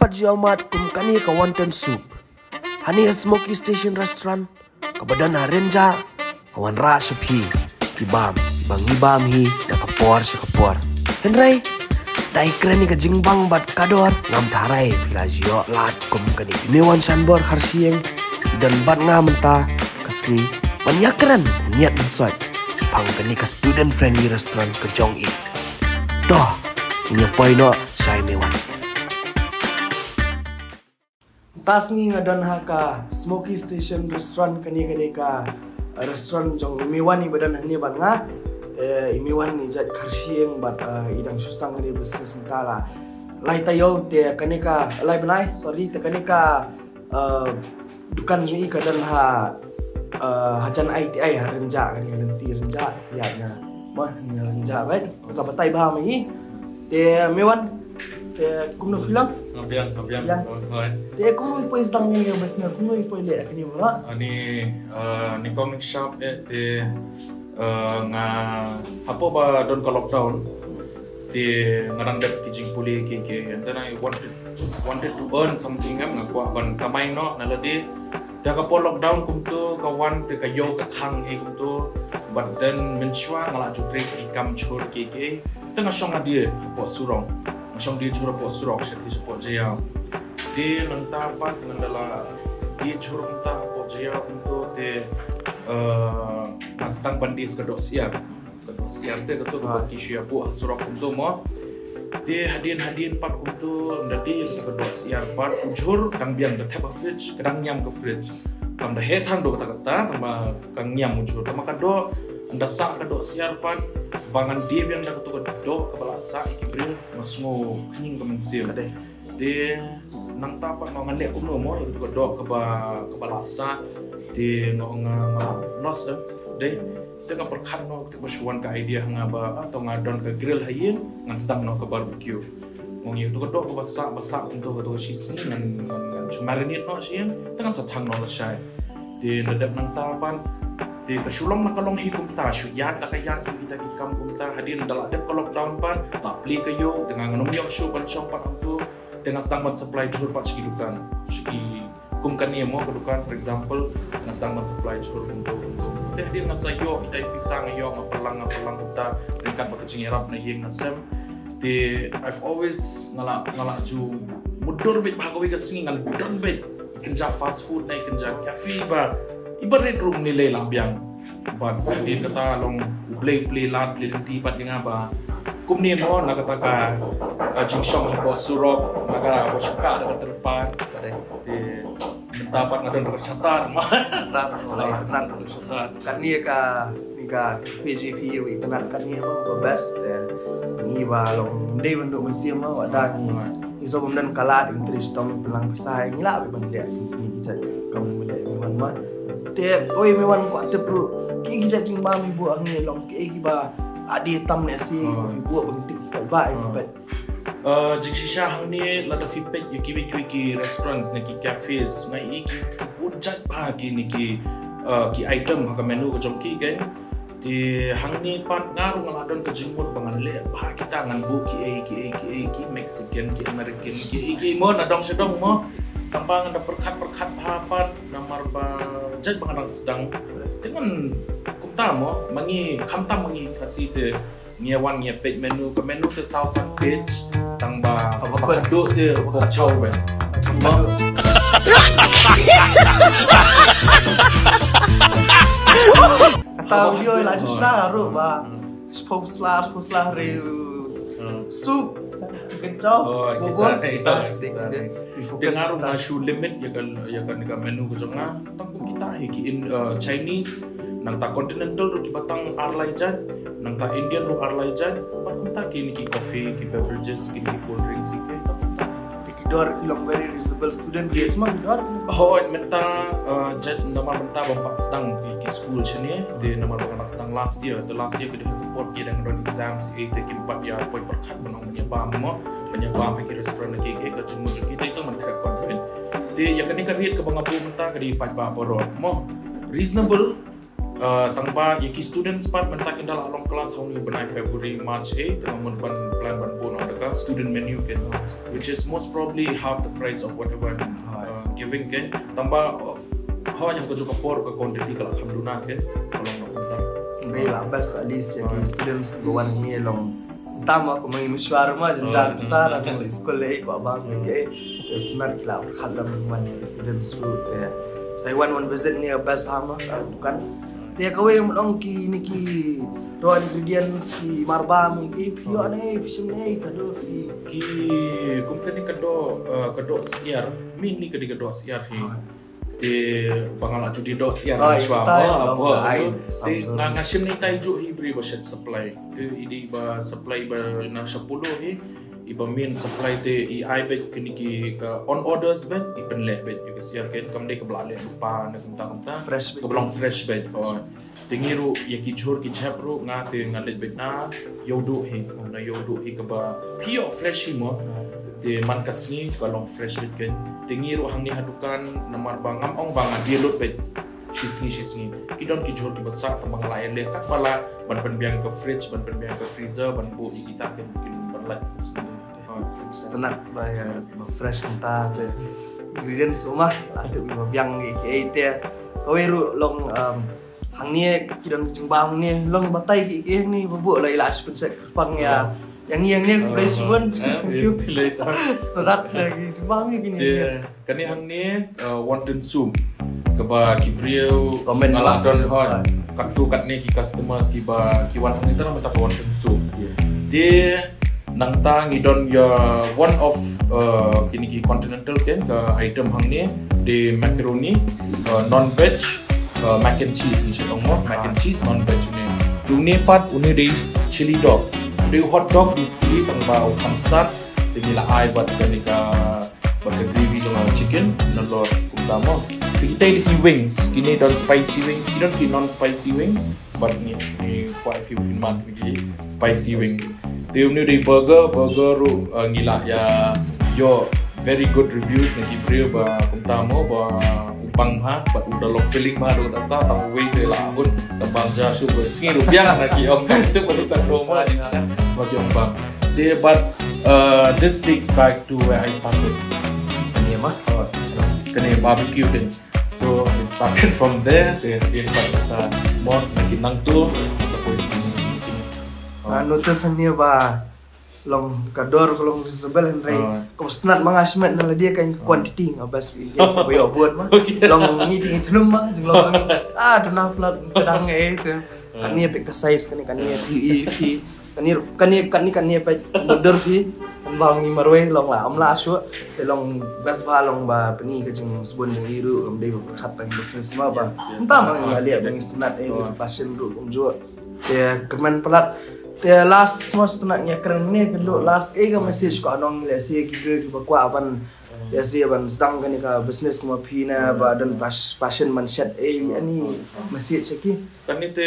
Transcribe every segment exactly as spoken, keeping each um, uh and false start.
Jia mat kum kane ka wonton soup. Hani ha Smoky Station Restaurant, kaba don ha Rynjah, ka wanrah sha phi ki bam, ba ngi bam hi na ka por sha ka por. Hynrei, dei kren ïa ka jingbang bad ka dor, ngam tharai phi la ju ïoh lad kum kane. Ïa i Meiwan Shanbor Kharshiing i don bad nga mynta ka sngi ban ïakren mynmiet mynsoit shaphang kane ka student friendly restaurant ka jong i. To, ngin ïa poi noh sha i Meiwan. Mynta sngi nga don ha ka Smoky Station Restaurant, kane ka dei ka, uh, restaurant jong i Meiwan iba don hangne bad nga. Te i Meiwan i jait Kharshiing bad, uh, i dang shu sdang kane business mynta la lai taïew, te kane ka, lai bnai, sorry, te kane ka, uh, dukan jong i ka don ha, uh, hajan I T I ha Rynjah, kane ka lynti Rynjah, ïa nga. Mo, nga Rynjah bad sa batai bha ma hi. Te Meiwan, te kumno phi long? Nga biang, nga biang. Biang. Hooid. Te kumno i poi sdang ïa kane ka business, kumno i poi leh kane ba? Ani, uh, nyngkong shop eh, te, uh, nga hapoh ba don ka lockdown. Te nga dang dep ki jingpule ki ki, and then I wanted, wanted to earn something, em, nga kwah ban kamai noh na lade. Te ha ka por lockdown kumto ka wan te ka ïoh ka khang hi kumto. But then mynshuwa nga la ju trei ki kam jhur ki ki. Te nga shong hadien hapoh surok. Nga shong die jhur hapoh surok, sha ti hapoh jaïaw. Te nangta pat ngan da la die jhur nangta hapoh jaïaw kumto te, eh, nga sdang ban die sa ka doh syiar. Ka doh syiar te kato ka, ah, ki shu ïa buh ha surok kumto mo. Te hadien hadien pat kumto, nda die sa ka doh syiar pat, u jhur dang biang, ka thep ha fridge, ka dang ñiam ka fridge. Kam da heh than doh kata kata, tang ba ka ñiam u jhur. Tang ba ka doh, nda sah ka doh syiar pat, ba ngan die biang da kato ka doh kaba la sah ïa ki briew, nga sngew khñiang ka mynsiem. Ka dei. Te nangta pat nga ong ngan leh kumno mo, ïa kato ka doh kaba, kaba la sah. Te nga ong nga, nga lost, em. Dei, te nga pyrkhat noh, te ba shu wan ka idea ha nga ba, ah, to nga don ka grill ha ïing, ngan sdang noh ka barbecue. Nga ong ïa kato ka doh kaba sah, ba sah kumto kato ka shisngi, ngan, ngan, ngan shu marinate noh sha ïing, te ngan sa thang noh lashai. Te nadep nangta pat, te ka shu long la ka long hi kumta, shu ïaid la ka ïaid hi kita ki kam kumta, hadien da la dep ka lockdown pat, la plie ka ïew, te nga ngan ym ïoh shuh ban shong pat hangto. Te nga sdang ban supply jhur pat sha ki dukan. Sha ki kum kane mo ka dukan, for example, nga sdang ban supply jhur kumto, kumto. Te hadien nga sa ïoh ita i pisa nga ïoh, nga pynlang, nga pynlang kumta, ryngkat bad ka jingïarap na ïing na sem. Te I've always, nga la, nga la ju mutdur beit ba ha kawei ka sngi ngan don beit i kynja fast food ne i kynja cafe ba iba rit ruh ngi lei lah biang. Bad hadien kata long U Blei, U Blei lad, U Blei lynti bad ïa nga ba kumne mo na kata ka, ah, jingshong hapoh surok, na ka ba shu kah da ka tyrpad. Te mynta pat nga don da ka shatar mo. Shatar, oh, la itynnad da ka shatar. Katne ka, ne ka Fiji P U itynnad katne mo, ba best, eh, ngi ba long dei ban duh mynsiem mo, wat da ngi. Ngi shu bym don ka lad, ngi trei shitom pynlang pisa, ngi lah ban leh kine ki jait kam, ngi leh ngi wan mo. Te oi, me wan kwah tip ruh, ki, ki jait jingbam i buh hangne long ki, kiba adi tam ne si, oh, i buh ba ngi tip ki ba, oh, ba. Uh, jingshisha hangne lada phi peit ïa kiwei kiwei ki restaurants ne ki cafes, nga i ki, ki bun jait bha kine ki, uh, ki item ha ka menu ka jong ki, kan. Te hangne pat nga ruh nga la don ka jingmut ba ngan leh bha kita, ngan buh kiei kiei kiei, ki Mexican, ki American, kiei kiei mo, na dong sha dong mo. Tang ba ngan da pyrkhat pyrkhat bha pat, namar ba jait ba nga dang sdang. Te ngan kumta mo, ma ngi khamtam ma ngi Khasi te ngi wan ngi peit menu, ka menu te saw san page, tang ba, ba ka duh te ba ka chaw ben. Kata video la ju shna ruh ba. Spokes la, spokes la re. Hmm. Soup. Chicken chow. Oh, bubur kita, kita, kita. Te nga ruh nga shu limit ïa ka, ïa ka, ïa ka menu ka jong nga. Tang kum kita hi ki in, uh, Chinese, nangta continental ruh kiba tang ar lai jait, nangta Indian ruh ar lai jait, bad nangta kine ki coffee, ki beverages, kine ki cold drinks, ki, ki, ki, ki dor ki long very reasonable, student rates ma ki dor. Hooid, mynta, uh, jait namar mynta bym pat sdang ki, ki school shane, te namar ba nga dang sdang last year, te last year ki dei ha ka por ki dang don exams, eh, te kim pat ïa poi pyrkhat ban ong ban ïa bam mo, ban ïa bam ha ki restaurant ki, ki, ka jingmut jong ki te ito man khreh kot beit. Te ïa kane ka rate kaba nga buh mynta ka dei paidbah baroh mo. Reasonable, Uh, tang ba ïa ki students pat mynta kin da la long class ha u bnai February, March, eh, tang ba mut ban plan ban buh noh da ka student menu kein, which is most probably half the price of whatever I'm uh, giving kein. Tang ba uh, ha ïa ka jong ka por ka quantity ka la kham duna kein, ka long noh kumta. Be la best at least ïa ki students ba wan hangne long tam ma kumba ngi mashwar ma jynjar pisa na ka school eh, kwah bang ke. Te sngewtynnat ki la pyrkhat lem wan ki students ruh te. Sa wan wan visit ne best bha ma ka dukan. Te kawei ma ong kine ki raw ingredients ki marba mi ki phi ïoh ne phi shim ne ka doh ki. Ki kum kane ka doh, uh, ka doh syiar. Mi ni ka dei ka doh syiar hi. Te ba nga la ju die doh syiar. Oh, nga ïa shwa kita ma, ïa ba ba nga ai, te sam nga nga shim ne tai ju hi briew ba shet supply. Te i dei ba supply ba na shapulu hi. I ba main supply te i ai beit kine ki ka on orders beit, i pynleh beit ïa ka syiar kein, kam dei ka ba la leh lypa ne kumta kumta. Fresh beit. Ka ba long fresh beit. Oh. Te ngi ruh ïa ki jhur ki jhep ruh nga te nga leit beit na Ïewduh hi. Na Ïewduh hi kaba phi ïoh fresh hi mo. Te man ka sngi ka long fresh beit kein. Te ngi ruh hangne ha dukan namar ba ngam ong ba nga die lut beit shi sngi shi sngi. Ki don ki jhur kiba sah tang ba nga la ïaleh katba lah ban pynbiang ka fridge, ban pynbiang ka freezer, ban buh ïa kita kein, kin ban lait ka sngi. Sngewtynnat ba ïa ba fresh kumta te. Ingredients umma la tip ba biang ïa kiei te. Kawei ruh long, um, hangne ki don ki jingbam hangne long batai ki, ki hangne ba buh la ila shi pynshai kyrpang ïa. Ïa ngi hangne ki blei shibun. Sngewtynnat ïa ki jingbam ïa kine. Kane hangne, uh, wonton soup. Kaba ki briew comment nga la don hoi. Katto katne ki customers kiba ki wan hangne tang mynta ka wonton soup. Te nangta ngi don ïa one of, uh, kine ki continental kein ka item hangne, dei macaroni, uh, non veg, uh, mac and cheese, ngi shu ong mo, mac and cheese non veg une. Te une pat une dei chili dog. Dei hot dog basically tang ba u kham sat. Te ngi la ai bad kane ka bad ka gravy jong ka chicken nalor kumta mo. Te kita dei ki wings, kine don spicy wings, ki don ki non spicy wings. Bad ngi, ngi kwah ïa phi phin mad ïa ki spicy wings. Te une dei burger, burger ruh, uh, ngi la ïa ïoh very good reviews na ki briew ba kumta mo ba u pang bha bad u da long filling bha ruh, tang ba uwei te la hun tang ba ja shu ba sngi ruh biang na ki ong bang tu ba ruh kan ruh mo ba ki ong bang. Te but, uh, this takes back to where I started. Kane ma? Oh, kane barbecue kein. So it started from there. Te, te pat sa mo na ki nangtu sa poi sini. Ah, notice hangne ba long ka dor ka long reasonable hynrei. Oh. Ka sngewtynnat ma nga shimet na lade ka quantity nga best wi ka ba ïoh bun ma. Okay. Long ngi ti ngi tnum ma jinglong jong ngi. Ah, duna plat ka dang eh te. Kane peit ka size kane, kane phi, phi. Kane, kane, kane, kane peit mudar phi. Kan ba ngi marwei long la, am la shu. Te long best ba long ba pyni ka jingsbun jong i ruh, um dei ba pyrkhat tang business ma ba. Yes, yes. Mynta ma ngi ïaleh ba ngi sngewtynnat eh, ka passion ruh kumjuh. Te kyrmen palat. Te last ma sngewtynnat ngi kren ne kynduh last eh ka message ko anong lehse ki briew kiba kwah ban lehse ban sdang kane ka business ma phi ne ba don pas-, passion ban shet eh, any message ki. Kane te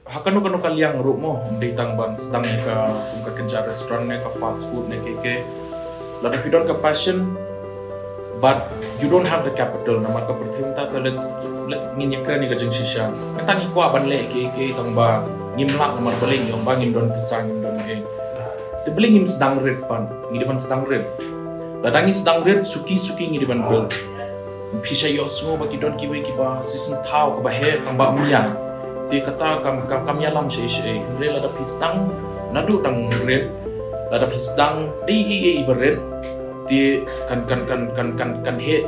ha kano kano ka liang ruh mo, dei tang ban sdang ïa ka kum ka kynja restaurant ne ka fast food ne ke ke. Lada phi don ka passion but you don't have the capital, namar ka pyrthei mynta te let, let ngin ïa kren ïa ka jingshisha. Mynta ngi kwah ban leh ke ke tang ba ngim lah namar balei ngi ong ba ngim don pisa, ngim don ke. Te balei ngim sdang rit pat, ngi dei ban sdang rit. Lada ngi sdang rit suki suki ngi dei ban build. Phi sa ïohsngew ba ki don kiwei kiba shisien thaw kaba heh tang ba ym ïa. Te kata kam, kam, kam ïalam shei shei. Hynrei lada phi sdang naduh dang rit, lada phi sdang dei ei ei ba rit, te kan, kan, kan heh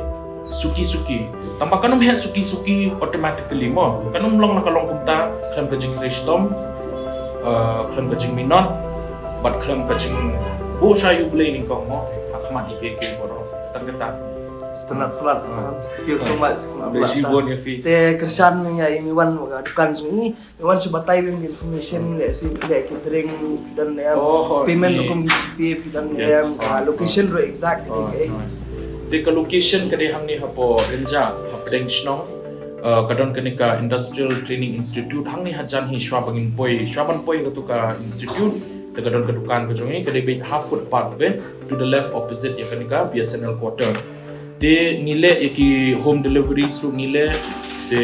suki suki. Tang ba kan ym heh suki suki automatically mo. Kan ym long na ka long kumta khlem ka jingtrei shitom, uh, khlem ka jingminot bad khlem ka jingbuh sha ïa U Blei nyngkong mo. Ha khmat ïa kiei kiei baroh. Tang kata. Sngewtynnat palat. Thank you so much. Sngewtynnat palat. Te kyrshan ïa i Miwan ka dukan jong i. Miwan shu batai wei ka information lehse leh catering phi don ne em. Payment rukom ki GPay phi don ne em. Ka location ruh exact ka dei kaei. Te ka location ka dei hangne hapoh Rynjah, ha pdeng shnong. Uh, ka don kane ka Industrial Training Institute hangne hajan hi shwa ba ngin poi, shwa ban poi kato ka institute. Te ka don ka dukan ka jong i ka dei beit half footpath beit to the left opposite ïa kane ka BSNL quarter. Te ngi leh ïa ki home deliveries ruh ngi leh. Te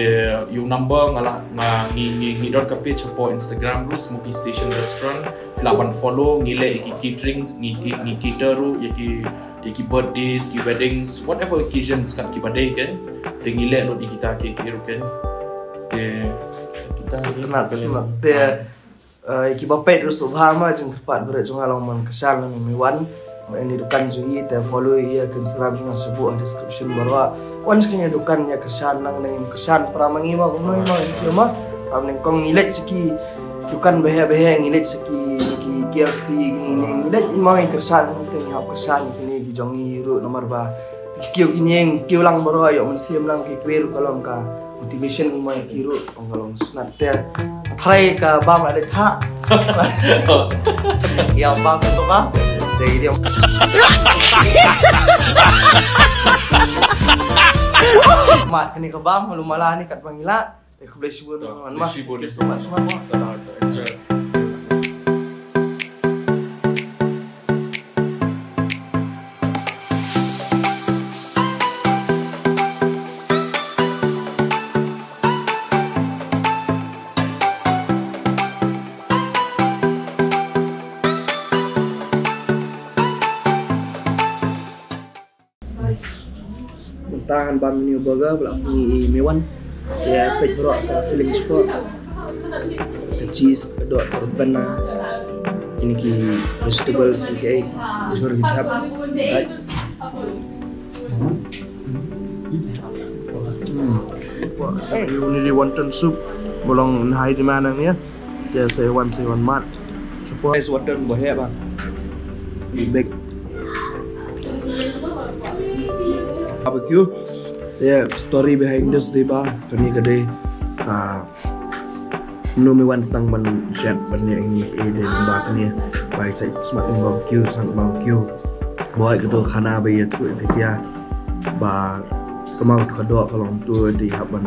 ïa u number nga la, nga ngi ngi ngi don ka page hapoh Instagram ruh, Smoky Station Restaurant. Phi lah ban follow, ngi leh ïa ki catering, ngi ki ngi cater ruh ïa ki ïa ki birthdays, ki weddings, whatever occasions kat kiba dei, kan. Te ngi leh lut ïa kita ki ki ruh, kan. Te kita Sngewtynnat, sngewtynnat. Te Eh, ïa kiba peit ruh sngewbha ma, jingkyrpad baroh jong nga long ban kyrshan na ngi, me wan. Mynta ïa dukan jong i, te follow ïa ka Instagram jong nga, shu buh ha description baroh. Wan sha kane ka dukan ïa kyrshan, nang nang kyrshan para ma ngi ma, kumno ma ngi ma. Para ma nyngkong ngi leit sha ki dukan baheh baheh, ngi leit sha ki, ki K F C, ngi ngi ngi leit ma ngi kyrshan, ngi te ngi hap kyrshan kine ki jong ngi ruh namar ba ki kiew, kine ngi kiew lang baroh, ïoh mynsiem lang, ki kwah ruh ka long ka motivation ïa ma ki ruh. Ong ka long sngewtynnat te. Tharai ka bam la dei thah. Ïa bam tu ka. Te ïa dia. Mat kane ka bam malu mala ni kat ba ngi lah. Te khublei shibun, man, ma. Khublei shibun. Thank you so much, man, ma. Ta ta, enjoy. Mynta ngan bam ïa une u burger ba la pynmih ïa i Mewan. Te peit baroh ka filling shapoh. Ka cheese, ka doh, ka rben na. Kine ki vegetables, ki kaei, jhur ki thap. Right. Hmm. Une u wonton soup ba long in high demand hangne. Te sa wan, sa wan mat. Surprise, wonton ba heh ba. Big barbecue. Te story behind this dei ba kane ka dei, ah, Une u Mewan sdang ban shet ban leh ïa kine, eh, dei ba kane. Ba i sa smat barbecue, smat barbecue. Ba ïa kato khana ba ïathuh ïa phi sha ba ka mawdoh ka doh ka long tu, te hap ban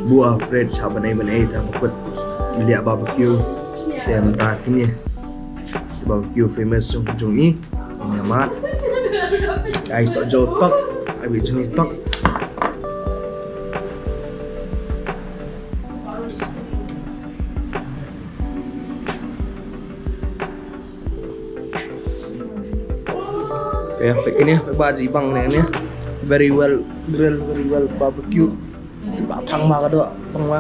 buh ha fridge, hap ban ei ban ei, te hap ban kut leh barbecue. Te mynta kine barbecue famous jong, jong i. Ïa mat. Ai sa jhur tok, ai bi jhur tok. Te peit kine, peit ba jibang ne kine. Very well grill, very well barbecue. Ba thang ma ka doh, thang ma.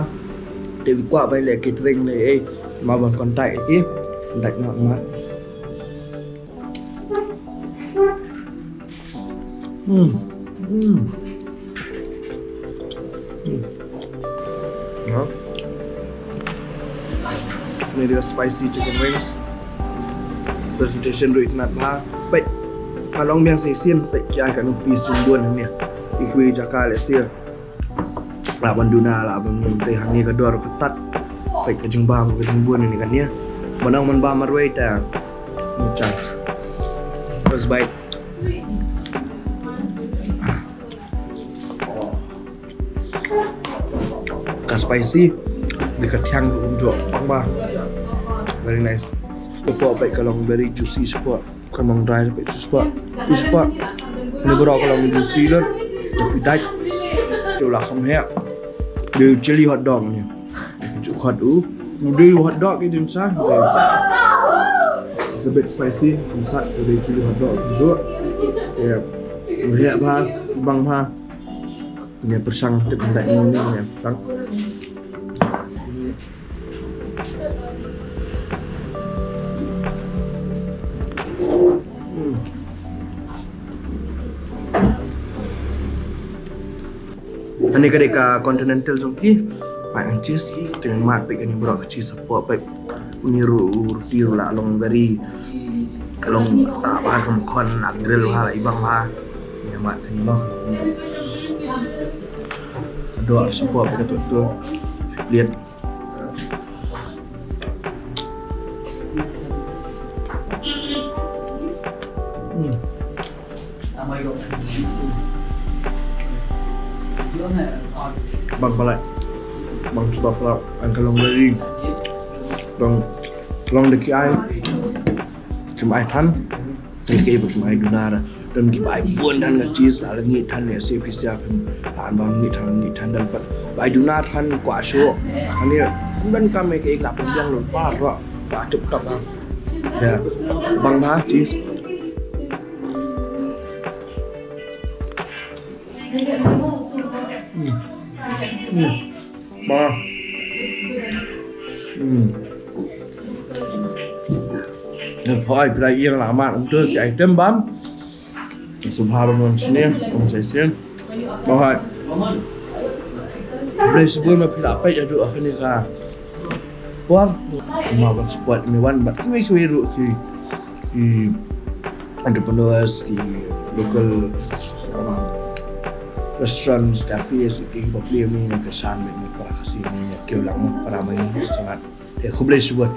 Te bi kwah ba leh catering ne, eh, ma ban contact ki. Contact ma, ma. Hmm. Hmm. Hmm. Ïa. Ni dei ka spicy chicken wings. Presentation ruh itynnad bha. Peit. Nga long biang shisien, peit ki ai katno piece jingdon hangne. Ïa kiwei jaka lehse lah ban duna, lah ban ngim, te hangne ka dor ka tad. Peit ka jingbam ka jingbun ne kane. Ban ong ban bam marwei te no chance. First bite. Ka spicy, dei ka thiang ka kumjuh pang ba. Very nice. Shapoh peit ka long very juicy shapoh. Ka long dry peit shapoh. Shapoh. Ni baroh ka long juicy lut. Tapi dai. Tu lah kham heh. Dei chili hot dog ni. Ju hot u. Dei hot dog i jingsa. It's a bit spicy. Kumsat dei chili hot dog. Ju. Ya. Heh bha, bang bha. Ïa pyrshang tip nda ïa ïa pyrshang. Hmm. Ani ka dei ka continental jong ki. Mac and cheese. Te ngan mad peit kane baroh ka cheese hapoh peit. Une ruh u roti ruh la long very, ka long, ah, bha ka mukon, la grill bha, la ibang bha. Ïa mad kane noh. Doh shapoh peit ka tu tu. Pliat. Hmm. Bang palai. Bang sbab palai. Ang ka long very. Long, long da ki ai. Kim ai than. Ki ai ba kim ai duna da. Don kiba ai bun than ka cheese, la la ngi than ne se pisa kan. La an bang ngi than, ngi than dan pat. Ba i duna than kwah shuh. Ani, ym donkam ïa kaei ka la pynbiang lypa ruh. Ba tip top ah. Ya. Bang ba, cheers. Hmm. Hmm. Ba. Hmm. Ïa poi phi la ïeng la mat kumto ki item bam. Sngewbha ban wan shane, kum sa shisien. Ba hoi. Khublei shibun ba phi la peit haduh kane ka por. Kumba ban support me wan bad kiwei kiwei ruh ki, ki entrepreneurs, ki local, um, restaurants, cafes, ki, ki ba plie me na ka shan me, me para Khasi me, me kiew lang me para me, sangat. Te khublei shibun.